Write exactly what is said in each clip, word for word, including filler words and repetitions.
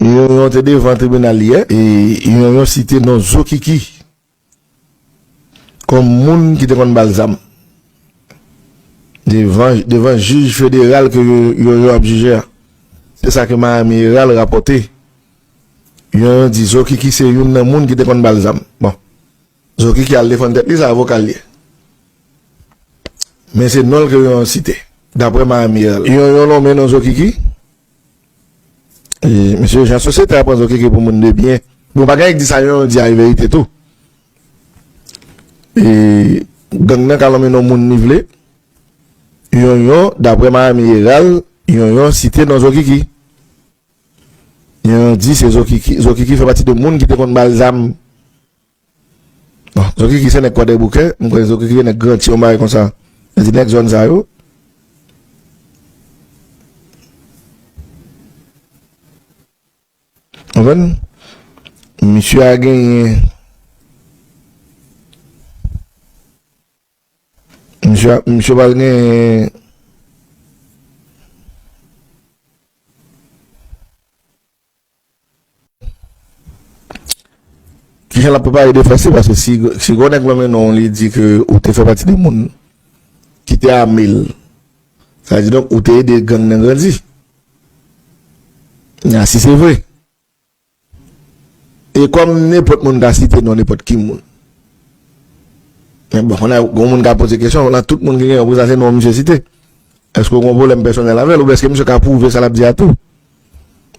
Yonyon te devan tribinal yè, e Yonyon site non Zokiki kòm moun ki te konn ba l zam. Devan, devan jij federal ke Yonyon ap jije a. Se sa ke Miami Herald rapòte. Yonyon di Zokiki se youn nan moun ki te konn ba l zam. Bon. Zokiki al defann tèt li, se avoka l ye. Men se non l ke Yonyon site, daprè Miami Herald. Yonyon nonmen non Zokiki. E, mesye, jan sosyete a pran Zokiki pou moun de byen. Bon, pa gen ki di sa Yonyon di a e verite tou. E, gang nan ka nonmen non moun li vle. Yonyon, daprè Miami Herald, Yonyon site non Zokiki. Yonyon di se Zokiki, Zokiki fè pati de moun ki te konn ba l zam. Bon, Zokiki se nèg Kwadèboukè, m kwè Zokiki se nèg Granti, yon bagay konsa. Yo di nèg zòn sa yo. Konprann? Misye a genyen, misye a, misye pral genyen. Kijan l ap prepare defans li? Paske si, si gon nèg nonmen non w, li di ke ou te fè pati de moun ki te ame l, sa vle di donk ou te ede gang nan grandi. Nya, si se vre. E kòm nenpòt moun ka site non nenpòt ki moun. Men bon, kounye a, gon moun ka poze kesyon, nan tout moun ki gen non pou sa, se non misye site. Èske w gen yon pwoblèm pèsonèl avè l, oubyen èske misye ka pwouve sa l ap di a tou?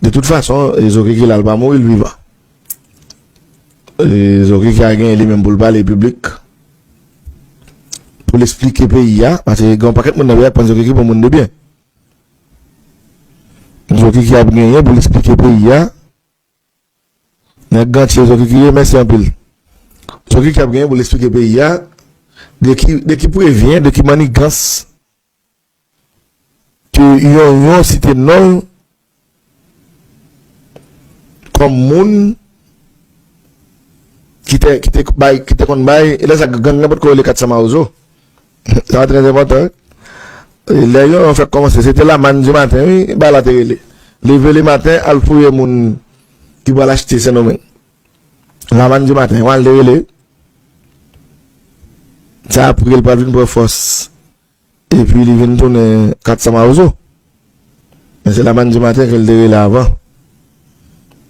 De tout fason, e, Zokiki la, l pa mouri, l vivan. E, Zokiki a genyen li menm pou l pale piblik, pou l eksplike peyi a, paske gen yon pakèt moun nan peyi a k panse Zokiki pou moun de byen. Zokiki ap genyen pou l eksplike peyi a. Nèg Granti, Zokiki ye, mèsi anpil. Zokiki ap genyen pou l eksplike peyi a de ki, de ki prevyen, de ki mannigans ke Yonyon site non l kòm moun ki te, ki te bay, ki te konn bay, e lè sa gang nan potko rele kat san mawozo. Sa trè enpòtan, wi. E lè Yonyon fèk kòmanse, se te lamann di maten, wi, bagay la te rele. Leve le maten, al fouye moun ki pral achte Sendomeng. Lamann di maten, w al te rele. Sa apre l pral vin pran fòs. Epi li vin tounen kat san mawozo. Men se lamann di maten ke l te rele avan.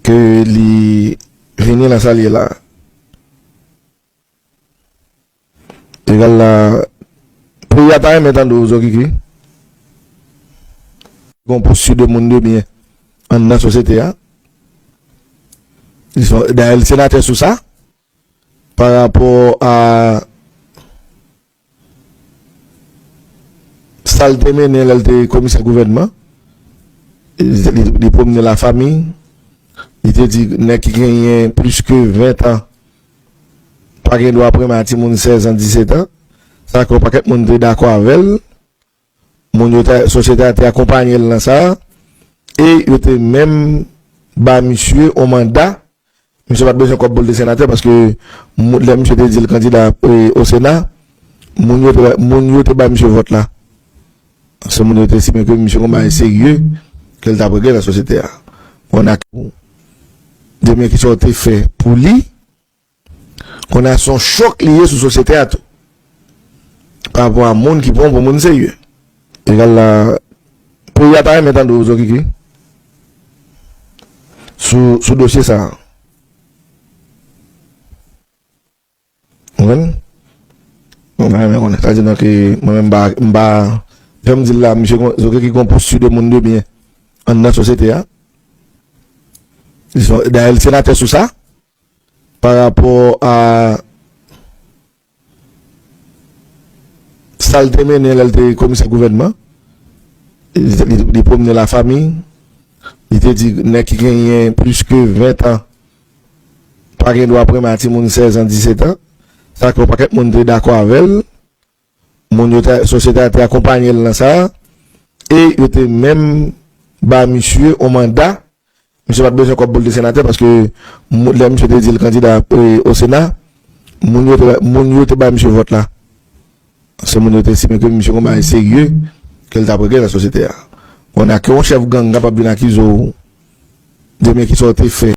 Ke li vini nan sa l ye la. Egal la, peyi a ta renmen tande w, Zokiki. Gon posti de moun de byen anndan sosyete a. Li son, dayè, li senatè sou sa. Pa rapò a sa l te mennen lè l te komisè gouvènman. Li, li, li pwomne lafanmi. Li te di nèg ki genyen plis ke ven tan pa gen dwa premen a timoun sèz an, disèt an. Sa ke yon pakèt moun te dakò avè l. Moun yo te, sosyete a te akonpanye l nan sa. E yo te menm ba misye yon manda. Misye pa t bezwen kòb pou l te senatè, paske moun, lè misye te di l kandida, e, o Sena, moun yo te, moun yo te bay misye vòt la. Paske moun yo te estime ke misye gon bagay serye ke l t ap regle nan sosyete a. Kounye a, de byen ki sa w te fè pou li, kounye a se yon chòk li ye sou sosyete a tou. Pa rapò a moun ki pran w pou moun serye. Egal la, peyi a ta renmen tande w, Zokiki, sou, sou dosye sa a. Ou konprann? Mwen renmen konnen. Sa di donk, mwen menm m pa, m pa, jan m di l la, misye gon, Zokiki gon posti de moun de byen anndan sosyete a. Li son, dayè, l senatè sou sa. Pa rapò a sa l te mennen lè l te komisè gouvènman, li, li, li pwomne lafanmi, li te di nèg ki genyen plis ke ven tan pa gen dwa premen a timoun sèz an, disèt an. Sa ke yon pakèt moun te dakò avè l. Moun yo te, sosyete a te akonpanye l nan sa. E yo te menm ba misye yon manda. Misye pa t bezwen kòb pou l te senatè, paske mou-, lè misye te di l kandida, e, o Sena, moun yo te, moun yo te bay misye vòt la. Se moun yo te estime ke misye gon bagay serye ke l t ap regle nan sosyete a. Kounye a, ke yon chèf gang kapab vin akize w Demen, kisa w te fè?